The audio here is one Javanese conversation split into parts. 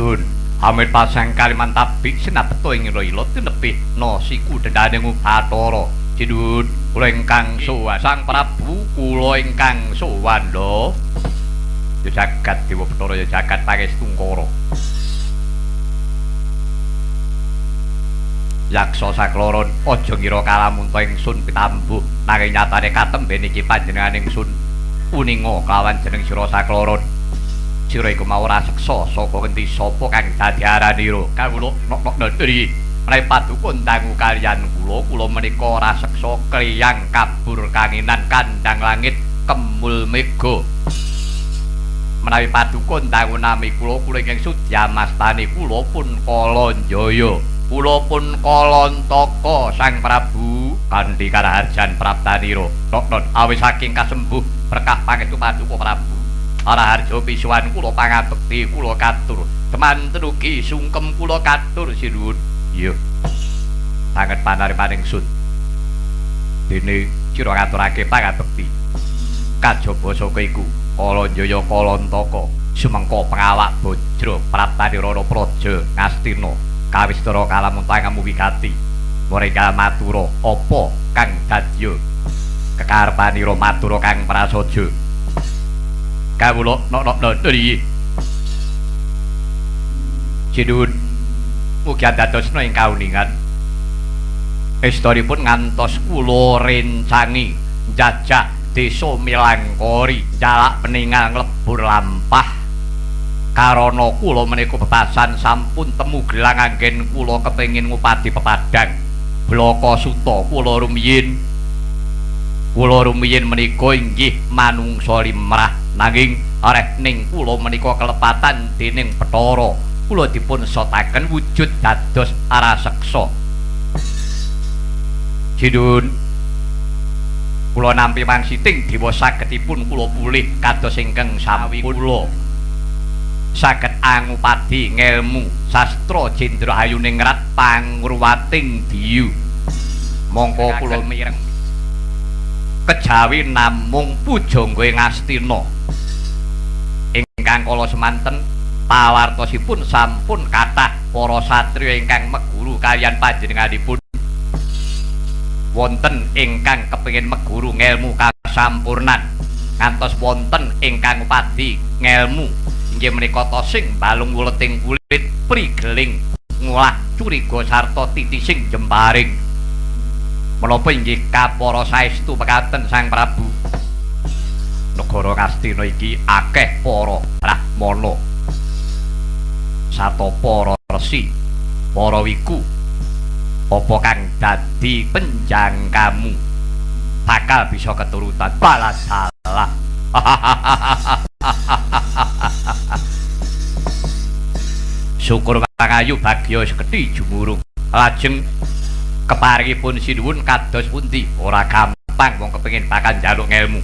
Lun, amit pasang kaliman tabik sinabeto ing ila tinebih nasiku dendane Bathara. Sinuwun kula ingkang sowan Sang Prabu, kula ingkang sowan lho. Ya jagat Dewa Bathara, ya jagat Pangestungkara. Yaksa sakloron aja ngira kalamunta ingsun pitambuh, nanging nyatane katemben iki panjenengan ingsun uninga kelawan jeneng sira sakloron. Sira iku mau ora seksa saka ngendi sapa kang dadi aranira. Kawula nok-nok ndri menawi paduka ndangu kaliyan kula, kula menika ora seksa kliyang kabur kanginan kandhang langit kemul mega. Menawi paduka ndangu nami kula, kula ingkang sudyamastani kula pun Kalanjaya. Kula pun Kalantaka Sang Prabu kanthi karaharjan praptanira. Nok-nok awis saking kasembuh berkah pangestu paduka Prabu. Raharja pisuwan kula pangabekti kula katur. Semanten ugi sungkem kula katur sinuwun. Iya. Sanget panarimaning sun. Dene sira ngaturake pangabekti. Kajaba saka iku Kalanjaya Kalantaka sumengko pengawak bajra praptanira praja Ngastina kawistara kalamunta ngamu wigati. Mrenggal matura apa kang dadya kekarepanira matura kang prasaja. Kawula nok-nok ndri. Sinuwun mugi andadosna ing kauningan. Estoripun ngantos kula rencangi njajah desa Milangkori, jalak peningal nglebur lampah. Karana kula menika bebasan sampun temu gelang anggen kula kepengin ngupadi pepadang. Blaka suta kula rumiyin. Kula rumiyin menika inggih manungsa limrah. Nanging areh ning kula menika kelepatan dening Bathara. Kula dipun sotaken wujud dados araseksa. Sinuwun kula nampi wangsiting dewa sagetipun kula pulih kados ingkang sampun kula saged angupadi ngelmu sastra jendra hayuningrat pangruwating diyu. Mongko kula mireng kejawi namung pujangga ing Astina. Ingkang kala semanten pawartosipun sampun kathah para satriya ingkang meguru kaliyan panjenenganipun. Wonten ingkang kepengin meguru ngelmu kasampurnan, ngantos wonten ingkang ngupadi ngelmu inggih menika tosing balung wuleting kulit prigeling ngolah curiga sarta titising jemparing. Menapa inggih kapara saestu pekaten Sang Prabu? Negara Ngastina iki akeh para brahmana sarta para resi, para wiku. Apa kang dadi penjangkamu bakal bisa keturutan balas salah. Syukur pangayu bagya sekedhi jumurung. Lajeng keparingipun sinuwun kados pundi? Ora gampang wong kepengin bakal njaluk ngelmu.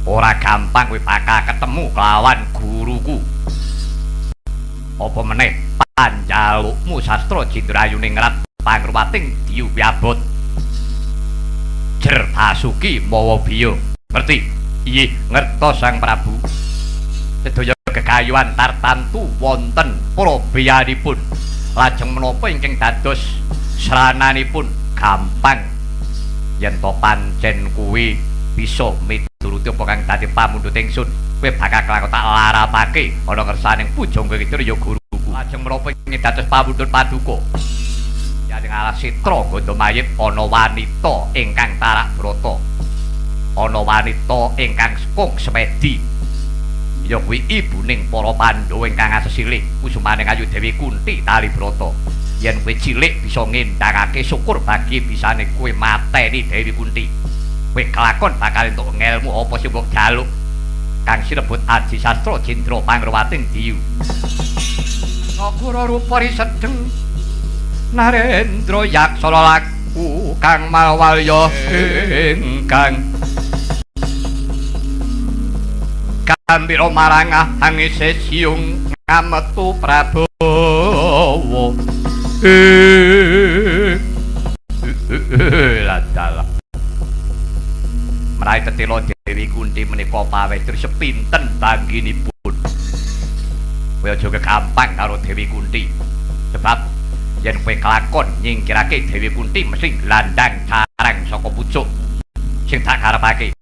Ora gampang kowe bakal ketemu kelawan guruku. Apa meneh panjalukmu sastra Jindrayuningrat pangruwating diyu abot. Jer Basuki mawa biya. Ngerti? Inggih, ngertos Sang Prabu. Sedaya gegayuhan tartantu wonten prabeyanipun. Lajeng menapa ingkang dados srananipun gampang yen to pancen kuwi bisa mituruti apa kang dadi pamundhut ingsun, kowe bakal kelakon tak larapake ana kersaning pujangga kidul ya guruku. Lajeng menapa ingkang dados pamundhut paduka? Ya ing alas Citra Gandamayit ana wanita ingkang tarak brata, ana wanita ingkang sekung semedi, ya kuwi ibuning para Pandhawa ingkang asesilih kusumaning Ayu Dewi Kunti Talibrata. Yen kowe cilik bisa ngendhangake syukur bagi bisane kowe mateni Dewi Kunti. Kowe kelakon bakal entuk ngelmu apa sing mbok jaluk. Kang sinebut Aji Sastra Jendra Pangruwating Diyu. Sakura rupa risedeng Narendra yaksa laku kang mawalya ingkang gambira marang angise siung ngametu Prabowo. Ladalah menawi tetela Dewi Kunti menika pawedri sepinten bangginipun. Kowe aja kegampang karo Dewi Kunti, sebab yen kowe kelakon nyingkirake Dewi Kunti mesti glandang carang saka pucuk sing tak karepake.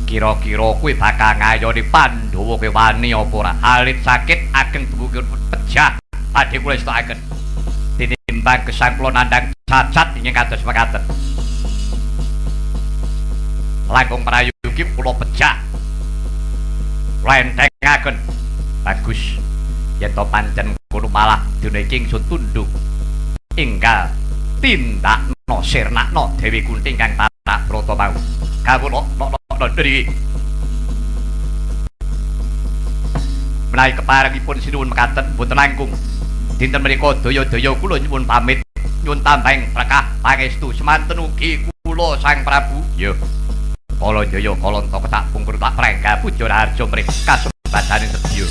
Kira-kira kowe bakal ngayoni Pandhawa kowe wani apa ora? Alit sakit ageng dumugi pejah badhe kula estokaken. Tinimbang gesang kula nandhang cacat ingkang kados mekaten. Langkung prayogi kula pejah. Lentengaken. Bagus. Yen to pancen kono malah dina iki ingsun tunduk. Enggal tindakno sirnakno Dewi Kunti ingkang tarak brata mau. Kawula ndiri. Menawi keparengipun sinuwun mekaten boten langkung. Dinten menika daya-daya kula nyuwun pamit, nyuwun tambahing berkah pangestu semanten ugi kula Sang Prabu. Ya. Kala jaya kalanta ketak pungkur tak prengga puja raharja mrih kasembadaning sedya.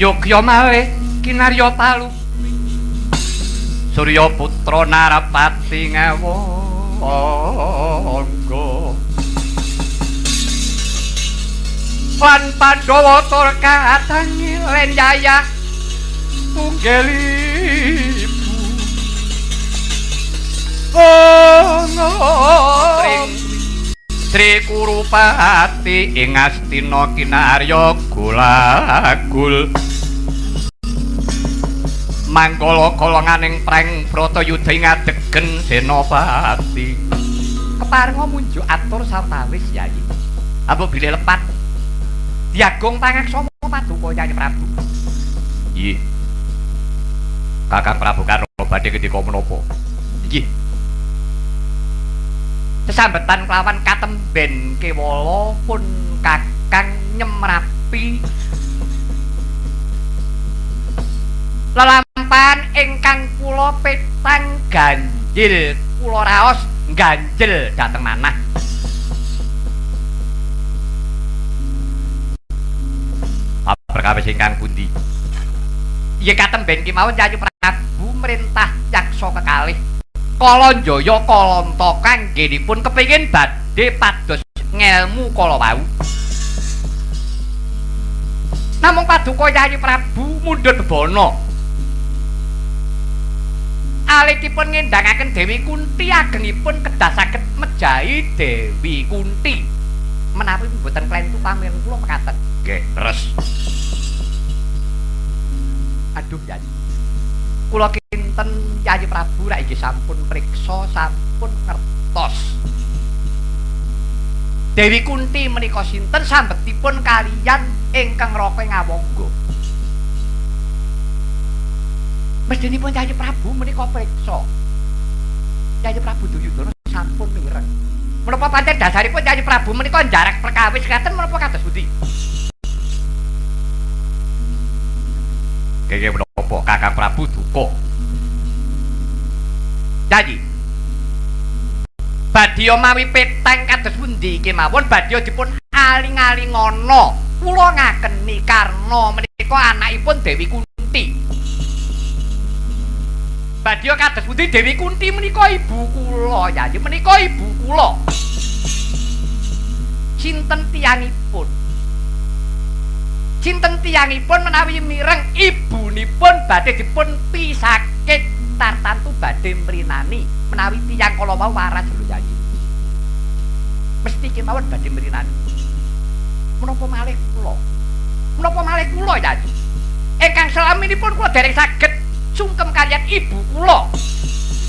Yogya malih kinarya palu Surya putra Narapati ngawangga lan Pandhawa tur katangi len yayah tunggelibu Sri Kurupati ing Astina kinarya gulagul manggala golonganing preng Bratayuda ing adegen Senopati. Keparenga munjuk atur sawetawis Yayi. Ambo bilih lepat diagung pangaksama paduka Yayi Prabu. Nggih. Kakang Prabu Karna badhe ngendika menapa? Nggih. Sesambetan kelawan katemben kewala pun kakang nyemrapi lelampahan ingkang kula petang ganjil kula raos ganjil dhateng manah. Perkawis ingkang pundi? Nggih katemben kemawon Yayi Prabu merintah yaksa kekalih Kalanjaya Kalanta kanggenipun kepengin badhe pados ngelmu kala wau. Namung paduka Yayi Prabu mundhut bebana. Alitipun ngendangaken Dewi Kunti agengipun kedah saged mejahi Dewi Kunti. Menawi mboten klentu pamireng kula mekaten. Nggih, leres. Aduh Yayi. Kula kinten Yayi Prabu rak inggih sampun priksa, sampun ngertos. Dewi Kunti menika sinten sambetipun kaliyan ingkang Raka Ngawangga. Mestinipun Yayi Prabu menika priksa. Yayi Prabu Duryudana sampun mireng. Menapa pancen dasaripun Yayi Prabu menika njarak perkawis ngaten menapa kados pundi? Kenging menapa Kakang Prabu duka? Yayi, badya mawi peteng kados pundi kemawon badya dipun aling-alingana. Kula ngakeni Karna menika anakipun Dewi Kunti. Badya kados pundi Dewi Kunti menika ibu kula, Yayi, menika ibu kula. Sinten tiyangipun? Sinten tiyangipun menawi mireng ibunipun badhe dipun pisakit tartantu badhe mrinani menawi tiyang kala wau waras lho Yayi. Mesti kemawon badhe mrinani. Menapa malih kula? Menapa malih kula, Yayi? Ingkang selaminipun kula dereng saged sungkem kaliyan ibu kula.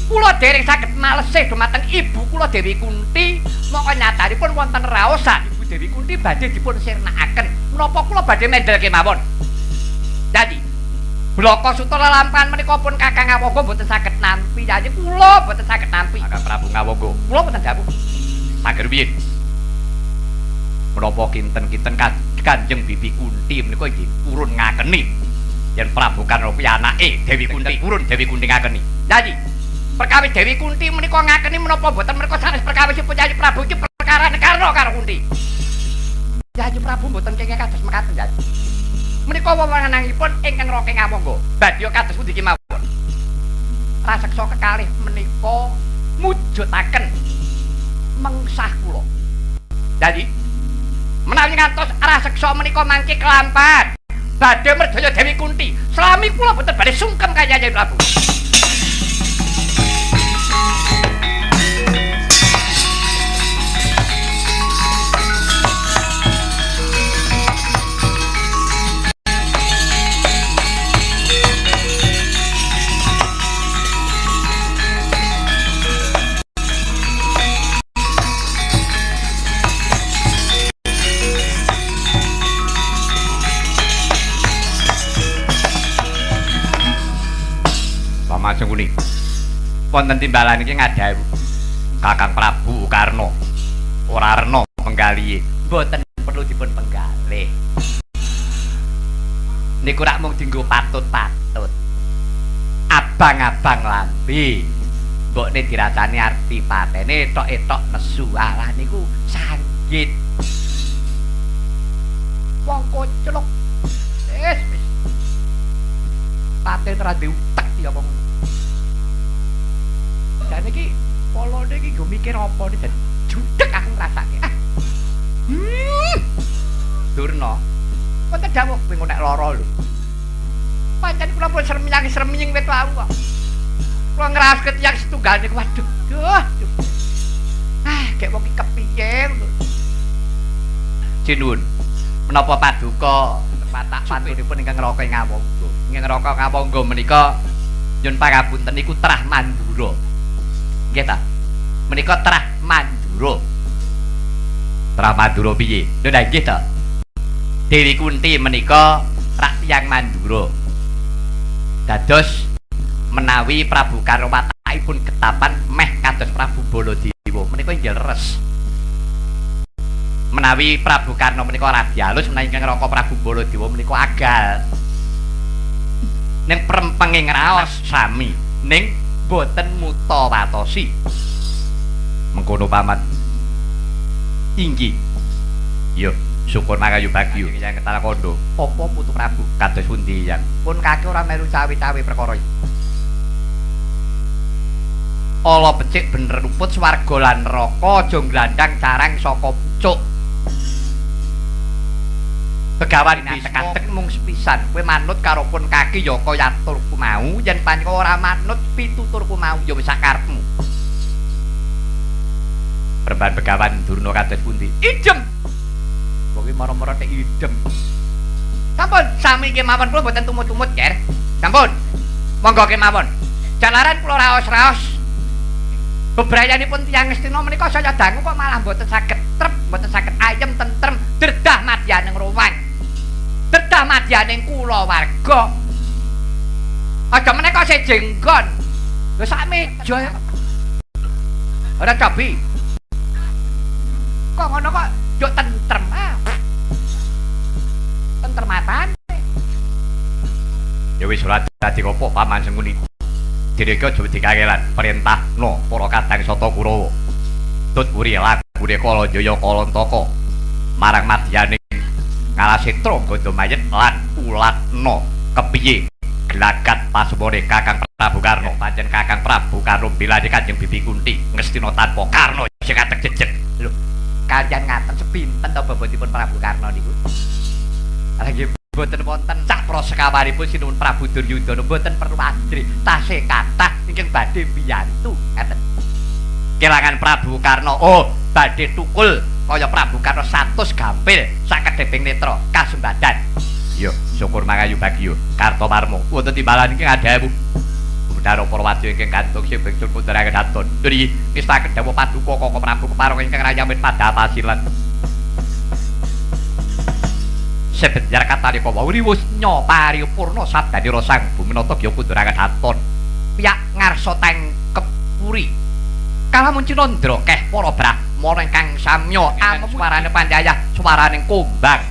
Kula dereng saged malesih dumateng ibu kula Dewi Kunti, mongko nyatanipun wonten raosan Ibu Dewi Kunti badhe dipun sirnakaken. Menapa kula badhe mendel kemawon? Yayi, blaka suta lelampahan menika pun Kakang Ngawangga mboten saged nampi, Yayi. Kula mboten saged nampi. Kakang Prabu Ngawangga, kula mboten dawuh. Saged rumiyin. Menapa kinten-kinten Kanjeng Bibi Kunti menika inggih purun ngakeni yen Prabu Karna kuwi anake Dewi Kunti, purun Dewi Kunti ngakeni. Yayi, perkawis Dewi Kunti menika ngakeni menapa mboten mereka sanes perkawisipun Yayi Prabu iki perkarane Karna karo Kunti. Yayi Prabu mboten kenging kados mekaten, Yayi. Menika wewenangipun ingkang Raka Ngawangga. Badya kados pundi kemawon? Raseksa kekalih menika mujudaken mengsah kula. Yayi, menawi ngantos raseksa menika mangke kelampahan badhe merdaya Dewi Kunti, selami kula boten badhe sungkem kaya Yayi Prabu. Sengkuni. Wonten timbalan iki ngadhawu Kakang Prabu Karna. Ora rena penggalihe, mboten perlu dipun penggalih. Niku rak mung dienggo patut-patut. Abang-abang lambe. Mbokne dirasani arti patene etok-etok nesu. Alah niku sanggit. Wong koclok. Wis wis. Paten ra duwe utek ya wong. Jane iki polone iki nggo mikir apa nih, jan judeg aku ngrasake. Ah. Durna. Wonten dawuh kowe nek lara lho. Pancen kula pun sremiyang-sremiying wit wau kok. Kula ngraoske tiyang setunggal niku waduh, duh. Ah, gek wong iki kepiye ngono. Sinuwun. Menapa paduka patak pantunipun ingkang Raka Ngawangga. Ingkang Raka Ngawangga menika nyun pangapunten niku trah Mandura. Nggih ta? Menika trah Mandura. Trah Mandura piye? Lho nggih ta? Dewi Kunti menika rak tiyang Mandura. Dados menawi Prabu Karna watakipun getapan meh kados Prabu Baladewa menika inggih leres. Menawi Prabu Karna menika radi alus, menawi ingkang Raka Prabu Baladewa menika agal. Ning prempenge ngraos sami, ning boten mutawatosi. Mengkono paman. Inggih. Yo, syukur makayu bagyo. Yang ketara kondo. Apa putu Prabu kados pundi yang? Pun kaki ora melu cawe-cawe perkara iki. Ala becik bener luput swarga lan neraka aja nglandang carang saka pucuk. Begawan atek-atek mung sepisan. Kowe manut karo pun kaki ya kaya aturku mau, yen panjenengan ora manut pituturku mau ya wis sakarepmu. Peremban Begawan Durna kados pundi? Idem. Wong iki mara-mara tek idem. Sampun, sami kemawon kula mboten tumut-tumut, Ger. Sampun. Monggo kemawon. Jalaran kula raos-raos. Bebrayanipun tiyang Ngastina menika saya dangu kok malah mboten saged trep, mboten saged Madyaning kulawarga. Aja meneh kok sejenggon. Lho sak meja. Ora cobi. Kok ngono kok yo tentrem ah. Tentrem apane? Ya wis ora dadi apa Paman Sengkuni. Dene iki aja dikakelan perintahno para kadang Sata Kurawa. Tut wuri lagune Kalajaya Kalantaka marang madyane Ngalasetra Gandamayit lan ulatna kepiye gelagat pasmane Kakang Prabu Karna. Pancen Kakang Prabu Karna bilane Kanjeng Bibi Kunti ngestina tanpa Karna sing katek jejeg. Lho, kaliyan ngaten sepinten to bobotipun Prabu Karna niku? Lah nggih boten wonten sak prasekawanipun Sinuwun Prabu Duryudana boten perlu ajrih tasih kathah ingkang badhe mbiyantu ngaten. Kelangan Prabu Karna, oh badhe tukul kaya Prabu Karna 100 gampil sakedheping netra kasembadan. Iya, syukur mangayu bagyo Kartomarma. Wonten timbalan ingkang adhawu. Bendara para wadya ingkang gantung sing sun kundharaken aton. Duri nistakaken dawuh paduka Kaka Prabu kepareng ingkang rayamit padhapasilan. Sebenjar katalika wau riwus nyaparipurna sabdanira Sang Buminata gya kundharaken aton. Piyak ngarsa tangkep puri. Kalamun cinandra keh para brahmana ingkang samya amem suarane panjayah suaraning kumbang.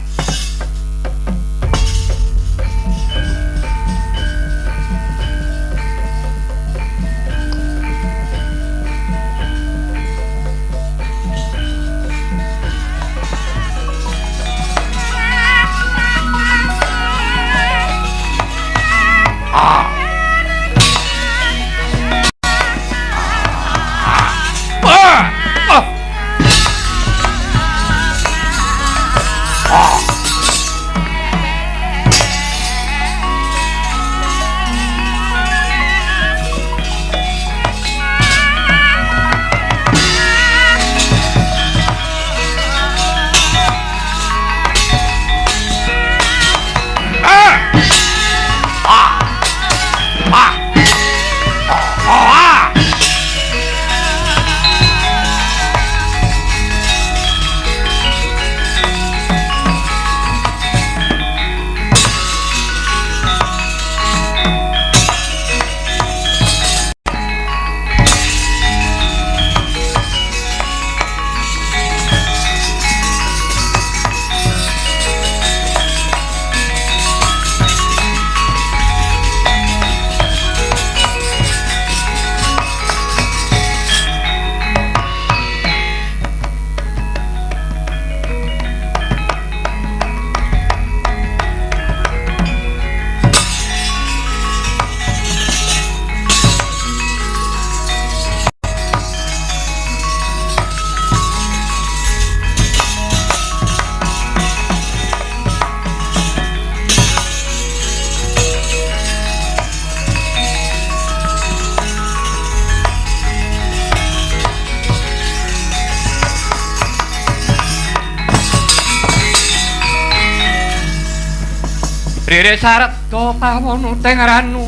Rire sarda pawono teng ranu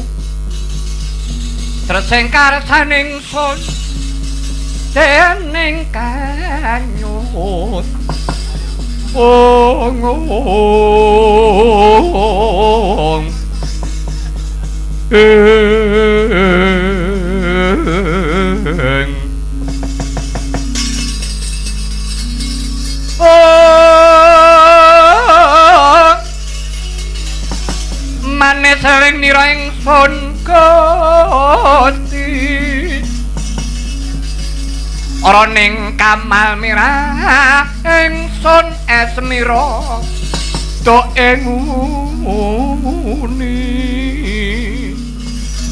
treseng karsaning sun dening kanyut ong ong ing manis ring nira ingsun Gusti ora ning kamal mirah ingsun esmira do enguni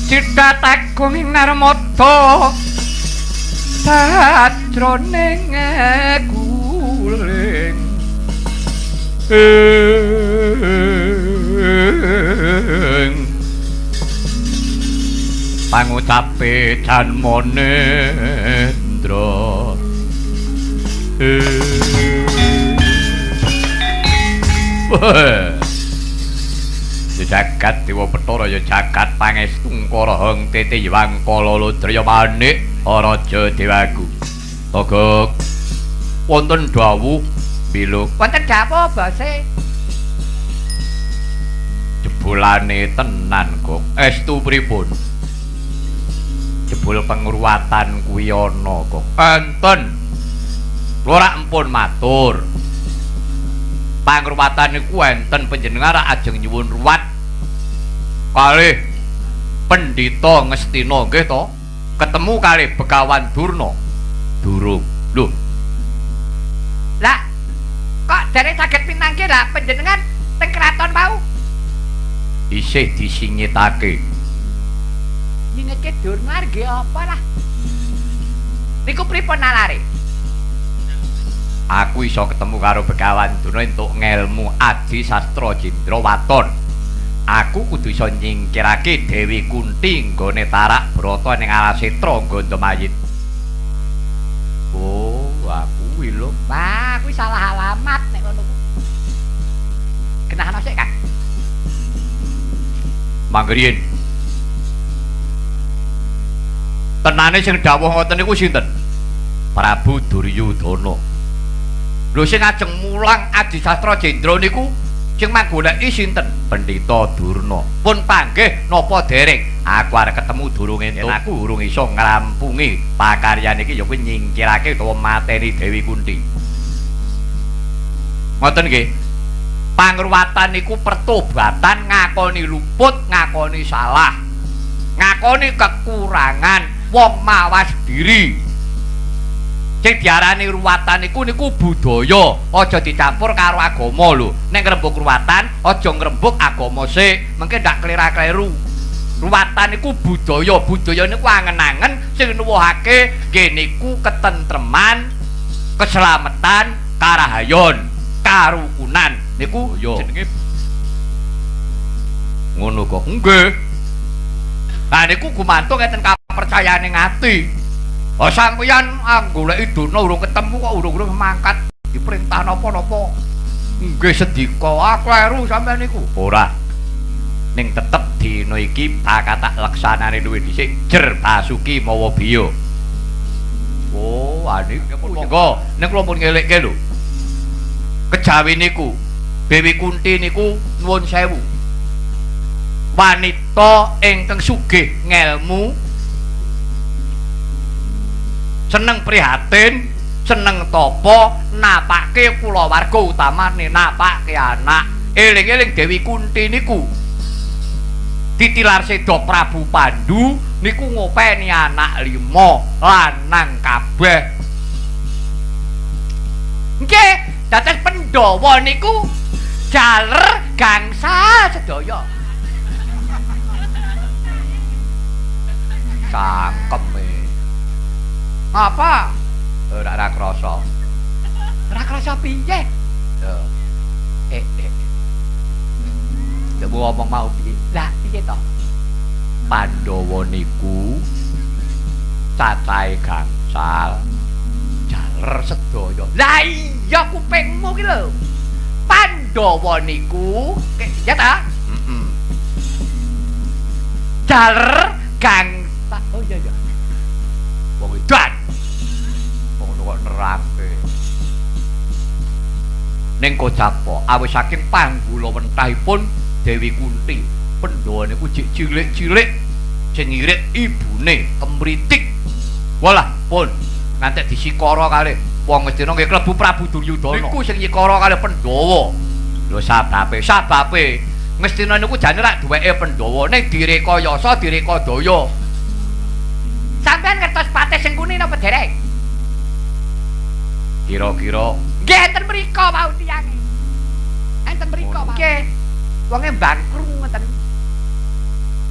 citha tagung ing narmada sajroning guling pangucape Janmanendra. Jagat Dewa Bathara ya jagat pangestungkara hong titi wangkala ludraya manik raja dewaku. Togok wonten dawuh biluk. Wonten dawuh bose. Jebulane tenan, Gong. Estu pripun? Jebul pengruwatan kuwi ana, Gong. Enten. Lho rak empun matur. Pangruwatan niku enten panjenengan rak ajeng nyuwun ruwat kalih Pendhita Ngastina nggih to? Ketemu kalih Begawan Durna. Durung. Lho. Lah kok dereng saged pinanggih lah panjenengan teng kraton mau? Isih disingitake. Nyingitke Durna nggih apa lah? Niku pripun nalare? Aku iso ketemu karo Begawan Durna entuk ngelmu Adi Sastra Jendra Waton. Aku kudu iso nyingkirake Dewi Kunti nggone tarak brata ning Alasetra Gandamayit. Oh, aku kuwi lho. Wah, kuwi salah alamat nek ngono kuwi. Genahno sik, Kang. Mangriyin. Tenane sing dawuh ngoten niku sinten? Prabu Duryudana. Lho sing ajeng mulang Adi Sastra Jendra niku sing manggoleki sinten? Pendhita Durna. Pun panggih napa dereng? Aku arep ketemu durung entuk. Aku urung iso ngrampungi pakaryan iki ya kuwi nyingkirake utawa mateni Dewi Kunti. Ngoten nggih. Pangruwatan niku pertobatan, ngakoni luput, ngakoni salah, ngakoni kekurangan, wong mawas diri. Sing diarani ruwatan niku niku budaya, aja dicampur karo agama lho. Nek ngrembug ruwatan, aja ngrembug agama sik, mengke ndak klera-kleru. Ruwatan niku budaya, budaya niku angen-angen sing nuwuhake nggih niku ketentreman, keselamatan, karahayon, karukunan. Niku jenenge ngono kok. Nggih. Lah niku gumantung enten kapercayane ati. Oh sampeyan goleki Durna urung ketemu kok urung-urung mangkat diperintah napa-napa. Nggih sedika, ah kleru sampeyan niku. Ora. Ning tetep dina iki bakal tak leksanane luwih dhisik jer basuki mawa biya. Oh, niku monggo. Ning kula pun ngelekke lho. Kejawi niku Dewi Kunti niku nuwun sewu. Wanita ingkang sugih ngelmu, seneng prihatin, seneng tapa, napake kulawarga utamane napake anak. Eling-eling Dewi Kunti niku ditilar seda Prabu Pandu niku ngopeni anak 5 lanang kabeh. Nggih, dados Pandhawa niku jaler gangsa sedaya. Cangkeme. Apa? Ora krasa. Ora krasa piye? Ya ngomong mau piye? Lah piye to? Pandhawa niku cacahe gangsal jaler sedaya. Lah iya kupingmu ki lho. Pandhawa niku ya ta? Heeh. Jaler gangsal. Oh iya iya. Wong edan. Wong kok nerangke. Ning Kojapa awis saking panggula wentahipun Dewi Kunti, Pandhawa niku jek cilik-cilik sing ngirit ibune kemritik. Walah pun ngantek disikara kalih wong Ngastina nggih klebu Prabu Duryudana. Niku sing nyikara kalih Pandhawa. Lho sababe Ngastina niku jane rak duweke Pandhawa ning direkayasa direkadaya. Sampeyan ngertos Patih Sengkuni napa dereng? Kira-kira nggih enten mriko wau tiyange. Enten mriko wau. Nggih. Wonge bangkrung ngoten.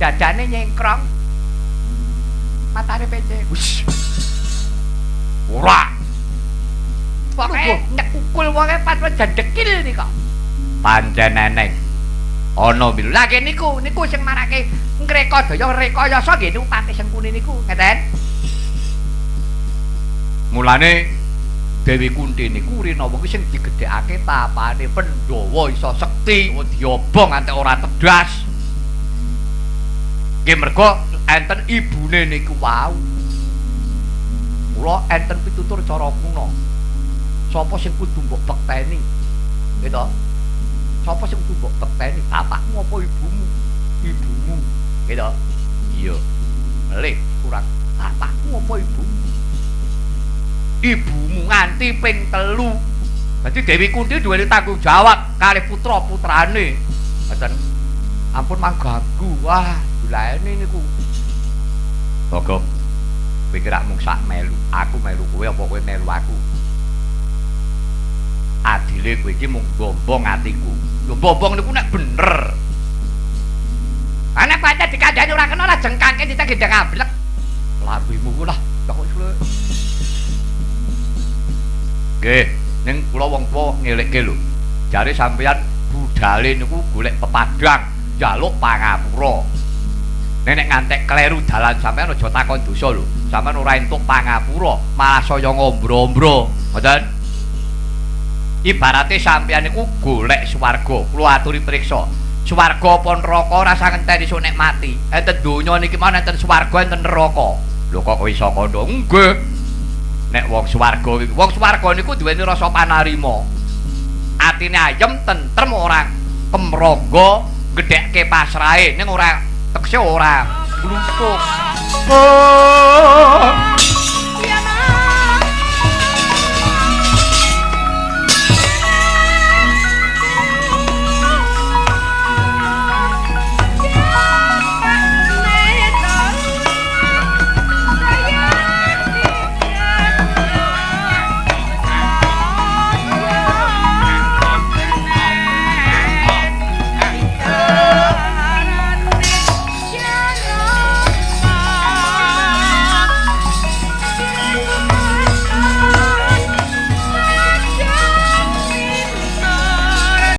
Dadane nyengkrong. Matane pece. Wis. Ora. Pokoke nyekukul wonge patut jendekil nika. Pancen eneng. Ana milu. Lah nggih niku, niku sing marake ngrekadaya rekayasa nggih niku Patih Sengkuni niku, ngeten. Mulane Dewi Kunti niku rina wengi sing digedhekake tapane Pandhawa iso sekti, diobong nganti ora tedas. Nggih mergo enten ibune niku wau. Mula enten pitutur cara kuna. Sapa sing kudu mbok bekteni? Nggih to? Sapa sing kudu mbok bekteni? Bapakmu apa ibumu? Ibumu. Gitu. Iya. Melih kurang bapakmu apa ibumu? Ibumu nganti ping 3. Dadi Dewi Kunti duweni tanggung jawab kalih putra-putrane. Ngoten. Ampun mangganggu. Wah, dulaene niku. Bagong, kowe iki rak mung sak melu. Aku melu kowe apa kowe melu aku? Adile kowe iki mung bombong atiku. Lho bombong niku nek bener. Ah nek pancen dikandhani ora kena lah jengkangke ditek gendeng ablek. Lambimu ku lah kok suwe. Nggih, ning kula wong tuwa ngelekke lho. Jare sampeyan budale niku golek pepadang, njaluk pangapura. Nek ngantek kleru dalan sampeyan aja takon dosa lho. Sampeyan ora entuk pangapura, malah saya ngombro-ombro. Ngoten? Ibarate sampeyan niku golek swarga. Kula aturi priksa. Swarga apa neraka ora usah ngenteni sok nek mati. Enten donya niki mawon enten swarga enten neraka. Lho kok iso kandha? Nggih. Nek wong swarga, wong swarga niku duweni rasa panarima. Atine ayem tentrem ora kemrangga, gedhekke pasrahe ning ora tekse ora glumpuk. Oh.